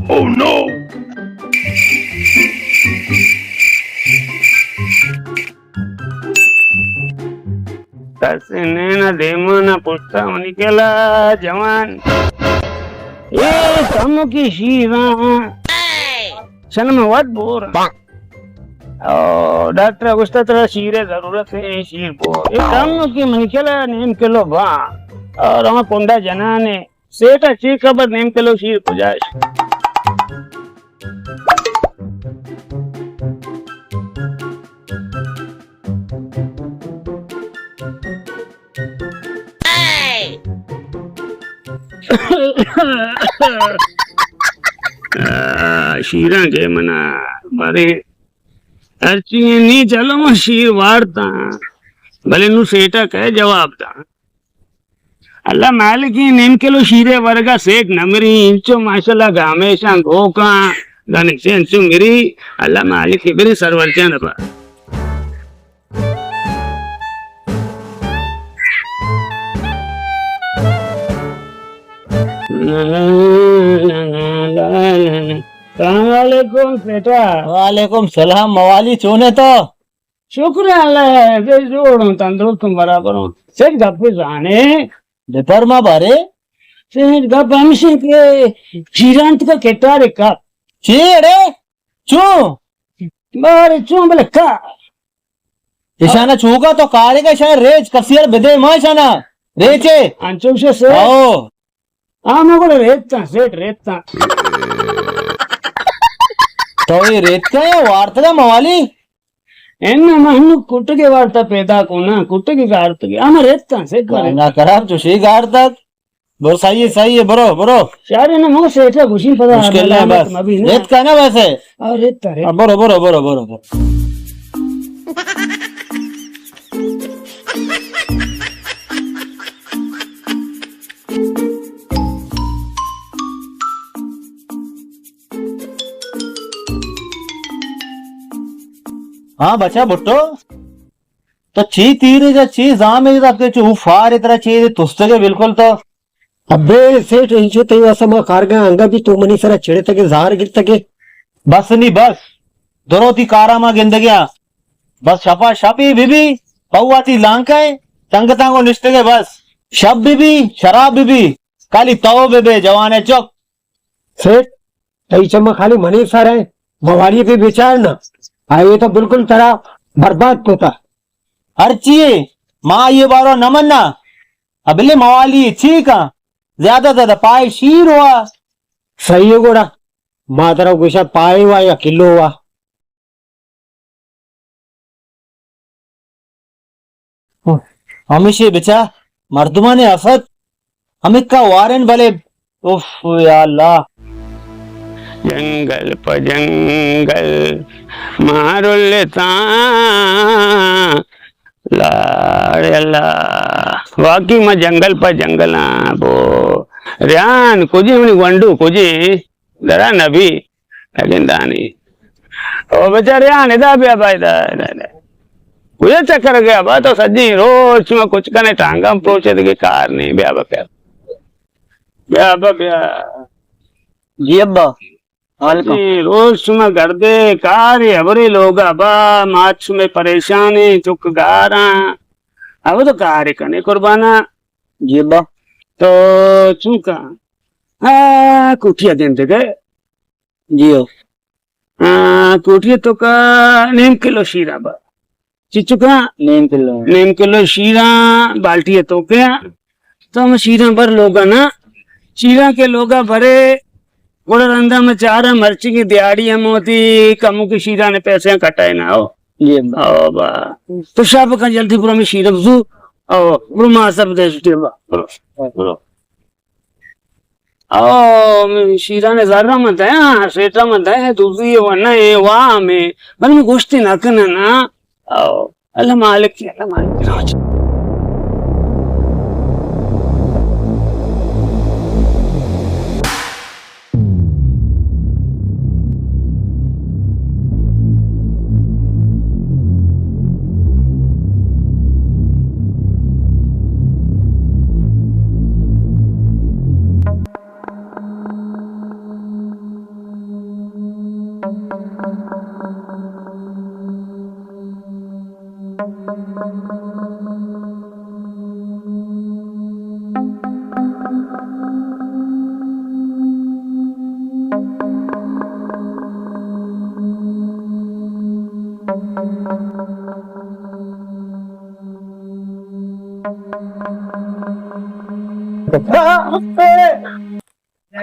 Oh no! ترسے نین ءَ دیمان ءَ پشت ءَ منی کلا جوان۔ اے کمکی شیراں۔ شنم وت بور۔ او ڈاکٹر ءَ گوشتا ترا شیر ءِ ضرورت ہے، شیر بور۔ اے کمکی منی کلا نیم کلو باں۔ اور ہما کنڈا جنانے۔ سیٹھ ءَ چی خبر نیم کلو شیر کجا اش؟ آ، شیراں کہ منا بارے ہرچی نی چلو من شیر وارتاں، بلے نوں سیٹھ ءَ کئے جواب داں؟ اللہ مالک، اے نیم کلو شیرے ورگا سیٹھ نہ مری، انچو ماشاءاللہ گامیشاں گوکاں، دانشے انچو مری، اللہ مالک، برے سرور جان با۔ السلام علیکم بیٹا۔ وعلیکم سلام موالی، چونے تو؟ شکر اللہ ءَ، بے جوڑ اوں، تندرست اوں، برابر اوں۔ سیٹھ گپ زانے؟ بپرما بارے۔ سیٹھ گپ ہمیش ایں کہ شیران تو کا کٹارے کا۔ چی اڑے؟ چوں؟ بارے چوں بلے کا۔ اشانا چوکا تو کارے کا، اشانا ریچ کسیر بدے ما اشانا۔ ریچے۔ انچوش سے۔ او۔ آ، ما گڑا ریتاں، سیٹھ ریتاں۔ تو اے ریتکا یا وارتگا موالی؟ اناں، ما ہنو کٹگے وارتا پیدا کو نا، کٹگے گارتگے۔ آ، ما ریتاں، سیٹھ ما ریتاں۔ نا خراب چوشی گارتگ۔ برو، صحیح ہے، صحیح ہے، برو، برو۔ شارے نا، مو سیٹھ گوشی پدا مشکل نہ ہے، بس۔ ریتکا نا ویسے۔ آ، ریتاں، ریتاں۔ آ، برو، برو، برو، برو، برو۔ ہاں بچا بھٹو، تو چی تیرے جا، چی زامے جا، کہ چو فارے ترا چی تستگے بالکل تو۔ ابے سیٹھ، انچو تئی واسا ما کارگا انگا بھی تو منی سرا چڑتگے، زار گرتگے۔ بس نی بس، درو تی کارا ما گندگیا۔ بس شپا شپی بی بی، پوا تی لانکا ہے، سنگتاں کو نشتگے بس۔ شپ بی بی، شراب بی بی، کالی تو بے بے جوانے چک۔ سیٹھ، تئی چم خالی منی سر ہے، موالی پہ بچار نا۔ آئے تو بالکل ترا برباد کوتا۔ ہر چیے، ما یہ بارو نہ منا۔ ابلے موالی چی کا؟ زیادہ زیادہ پائے شیر ہوا۔ صحیح ہے گوڑا۔ ما ترا گوشا پائے ہوا یا کلو ہوا۔ ہمیشے بچا مردمانی آفت ہمکا وارن بلے، اف یا اللہ۔ جنگل پہ جنگل مارلتاں، لاڑ اللہ۔ واقعی ما جنگل پہ جنگلاں بو۔ ریان کجی منی گونڈو کجی؟ درا نبی۔ نگندانی۔ او بیچارے آن ادا بیا با ادا، ادا، ادا۔ کجا چکر گیا با تو سجیں روچ ما کچھ کنے ٹانگا پروچے دگے کار نہیں بیا با بیا۔ بیا با بیا۔ جی ابا۔ وعلیکم۔ سجیں روچ شما گردے کار ہبرے لوگا با مات شمے پریشان ہیں چک گاراں۔ اب تو کار کنے قربانا۔ جی ابا۔ تو چونکا؟ ہاں، کوٹیا گندگے۔ جی ہو۔ آ، کوٹی ءِ توکا نیم کلو شیراں با۔ چچکاں؟ نیم کلو۔ نیم کلو شیراں بالٹی ءِ توکا۔ تو ہم شیراں بر لوگا نا۔ شیراں کہ لوگا برے، گڑا رندا میں چاراں مرچی کی دیہاڑی ہم ہوتی، کمو کی شیراں نے پیسے کٹائے نا ہو۔ جی با۔ او با۔ تو شاپ کا جلدی پورا میں شیرم زو۔ او، برو ما سب دے چھٹی با۔ برو۔ برو۔ او، شیران زر من دیا، سیٹا من دیا، دوزی و نہ، واہ میں، بل میں گوشتی نہ کننا۔ او، اللہ مالک ہے، اللہ مالک ہے۔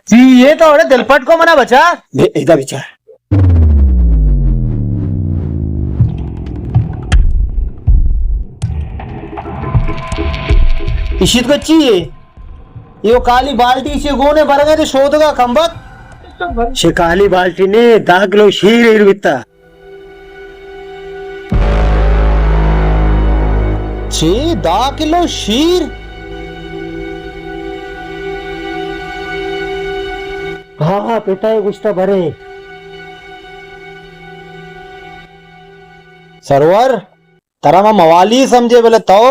چی اے تو اڑے دل پٹ کو منا بچا؟ ادا بچار۔ اشیت کو چی اے؟ ایو کالی بالٹی چی گونے برگے تے شودگا کمبک؟ چی کالی بالٹی نے، دہ کلو شیر ایر بیتا۔ چی؟ دہ کلو شیر؟ ہاں، ہاں، پتا اے گشتا برے۔ سرور، ترا ما موالی سمجھے، بلے تو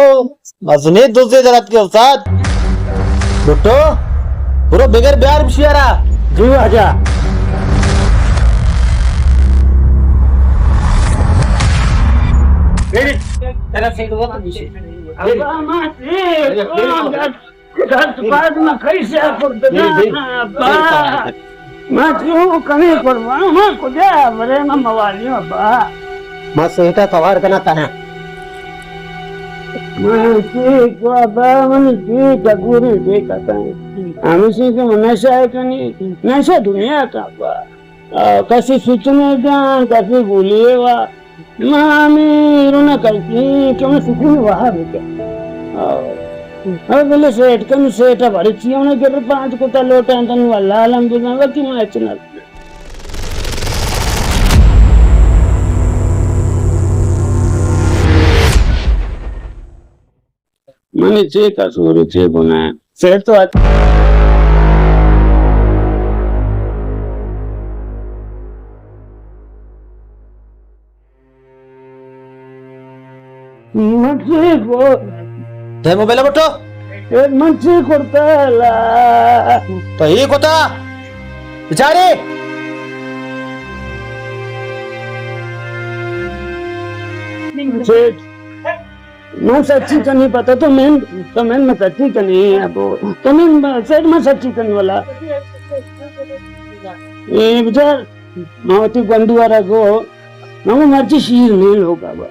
مزنیں دزے در اتکے استاد۔ بھٹو، برو بگر بیار بشیارا۔ جی واجہ۔ دست باز ما کئی سیاہ کرتگاں، ابا۔ ما چیوں کمیں قربان، ما کجا برے ما موالیوں، ابا۔ ما سیٹا توار کنا تنا۔ من چی کو ابا، من چی کگوری دے کتا۔ ہمیشی کہ من نشہ کنی، نشہ دنیا کا ابا۔ آ، کسی سوچنے جان، کسی بولیے وا۔ ما ہمیں رونا کرتی کہ من سکون وہا بکن۔ آ، آ، بلے سیٹ کن، سیٹ بڑی چیئے، انہیں گر پانچ کتا لوٹا، تنو اللہ علم بزن، وقتی ما اچنا۔ منی چے قصور، چے گناہ؟ سیٹ تو ات۔ من چے کو؟ دے موبائل بٹو۔ اے من چے کرتا لا؟ تو یہ کتا؟ بیچارے؟ سیٹ۔ من سچی کنی پتا تو من، تو من، من سچی کنی ابو۔ تو من، سیٹ من سچی کنی والا۔ اے بچار، ما وتی گونڈو آرا گو، ما گو مرچی شیر نہیں لوگا با۔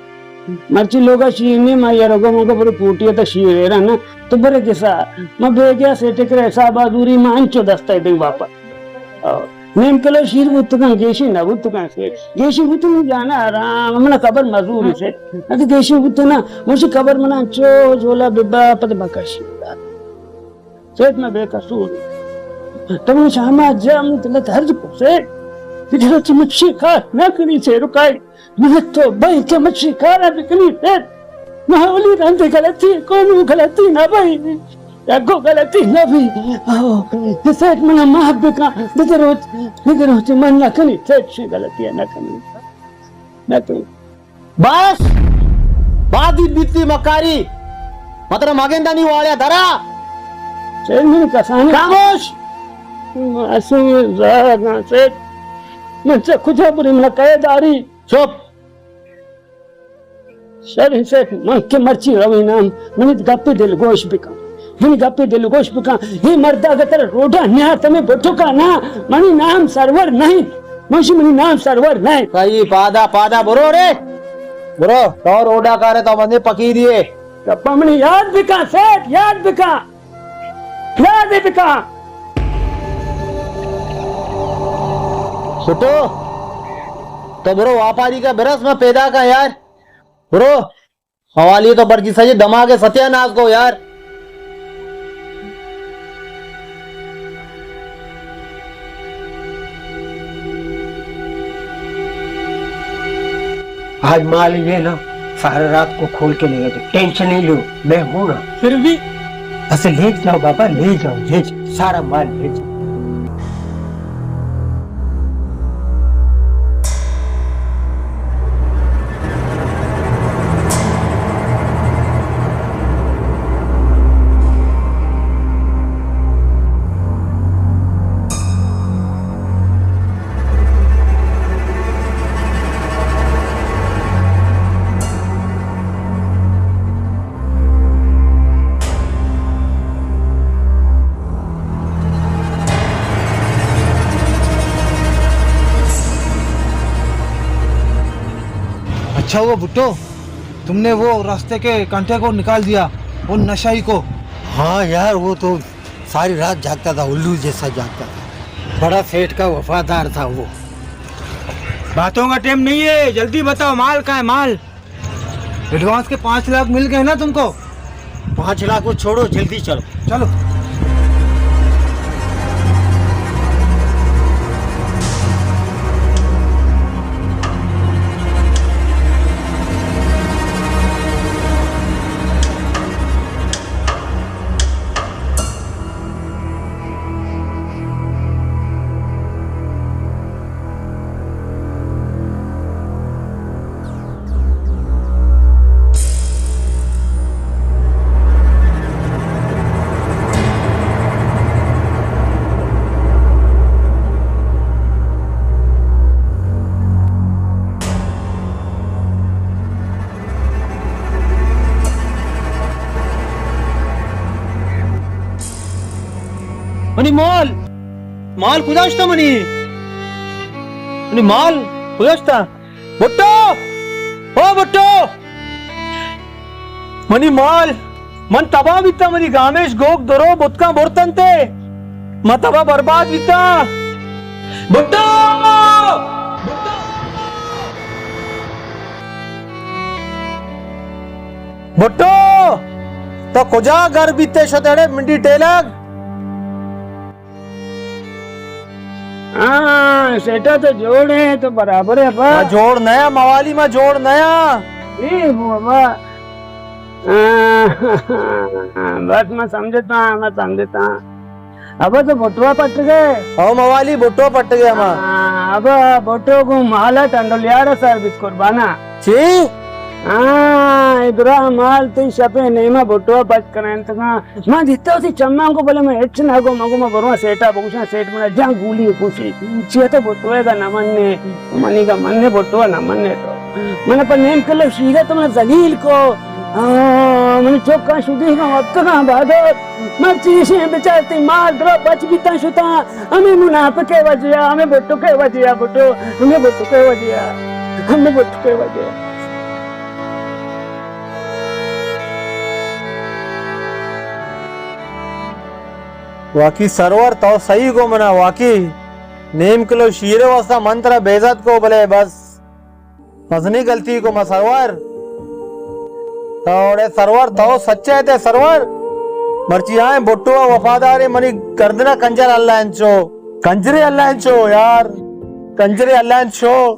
مرچی لوگا شیر نہیں، ما یارو گو، من گو برو پوٹی تا شیر ہے نا، تو برے کسا۔ ما بے گیا سیٹ کرے حساب آزوری، ما انچو دستا دیں واپس۔ نیم کلو شیر بوتگاں، گیشی نہ بوتگاں سیٹ۔ گیشی بوتگاں جانا آرام، منا خبر مزور سیٹ۔ اگہ گیشی بوتگاں، مشی خبر منا چو جولا ببا پد بکشی۔ سیٹ میں بے قصور۔ تمہیں شاما جا من تلت ہرج کو سیٹ۔ تجھے چمچی کار نہ کنی سے رکائی۔ من تو بھائی چمچی کارا بکنی سیٹ۔ من اولی رند غلطی، کوئی غلطی نہ بھائی۔ یکو غلطی نہ بی۔ آؤ، سیٹ منا معاف بکن۔ دگہ روچ، دگہ روچ من نہ کنی۔ سیٹ شی غلطی نہ کنی۔ نہ کنی۔ بس! بادی بیتی مکاری۔ مطلب مگندانی واڑیا درا۔ سیٹ من کسانے۔ خاموش! معصوم زاگاں سیٹ۔ من چہ کجا بری منا کئے داری؟ چپ! شر سیٹ، من کہ مرچی رویناں، منی گپے دل گوش بکن۔ منی گپے دل گوش بکن۔ یہ مرد اگر تر روڈا نیار تمہیں بٹکا نا، منی نام سرور نہیں۔ منشی منی نام سرور نہیں۔ صحیح، پادا، پادا، برو رے۔ برو، تو روڈا کارے تو مندے پکی دیے۔ گپا منی یاد بکن سیٹ، یاد بکن۔ یاد بکن۔ چھٹو، تو برو واپاری کا برس میں پیدا کا یار۔ برو۔ حوالی تو برجی سجے دماغ ستیاناس کو یار۔ آج مال یہ لو، سارا رات کو کھول کے نہیں ہے، ٹینشن نہیں لو، میں ہوں نا۔ پھر بھی اسے لے جاؤ بابا، لے جاؤ، لے جاؤ، سارا مال لے جاؤ۔ اچھا ہوا بھٹو، تم نے وہ راستے کے کانٹے کو نکال دیا، وہ نشائی کو۔ ہاں یار، وہ تو ساری رات جاگتا تھا، الو جیسا جاگتا تھا۔ بڑا سیٹھ کا وفادار تھا وہ۔ باتوں کا ٹائم نہیں ہے، جلدی بتاؤ، مال کہاں ہے، مال؟ ایڈوانس کے پانچ لاکھ مل گئے نا تم کو؟ پانچ لاکھ کو چھوڑو، جلدی چلو۔ چلو۔ منی مال، مال کجا شتا منی؟ منی مال کجا شتا؟ بھٹو! او بھٹو! منی مال! من تباہ بیتا، منی گامیش گوک درو بتکاں برتنتے۔ من تباہ برباد بیتا۔ بھٹو! بھٹو! تو کجا گر بیتے شت اڑے منڈی ٹیلگ؟ ہاں، سیٹا تو جوڑ ہے، تو برابر ہے با۔ ما جوڑ نیا، موالی ما جوڑ نیا۔ اے بابا۔ ہاں، بس میں سمجھتا ہوں، میں سمجھتا ہوں۔ ابا تو بھٹوا پٹ گئے۔ او موالی بھٹوا پٹ گئے ہما۔ ہاں، ابا بھٹو کو مالا ٹنڈولیارا سر بیت قربانا۔ چی؟ ہاں، ادرا مال تئی شپے نیما بھٹوا پٹ کریں تکاں۔ من دیتا اسی چماں کو، بلے من ہچ نہ گو، من گو من برواں سیٹا بگوشاں، سیٹ منا جان گولی پوشی۔ چیا تو بھٹوے گا نہ مننے، منی گا مننے، بھٹوا نہ مننے تو۔ من پر نیم کلو شیرے تو من ذلیل کو۔ آ، من چوکاں شدی گا وقت گا بہادر۔ مرچی ایشیں بچار تئی مال درو بچ بیتاں شتاں۔ ہمیں منافقے وجہ، ہمیں بھٹو کے وجہ، بھٹو، ہمیں بھٹو کے وجہ، ہمیں بھٹو کے وجہ۔ واقعی سرور، تو صحیح گو منا، واقعی نیم کلو شیر واسطہ من ترا بے عزت کو، بلے بس مزنی غلطی کو ما سرور۔ تو اڑے سرور، تو سچے تے سرور۔ مرچی آئیں بھٹو وفادارے، منی گردنا کنجر اللہ انچو۔ کنجرے اللہ انچو یار، کنجرے اللہ انچو۔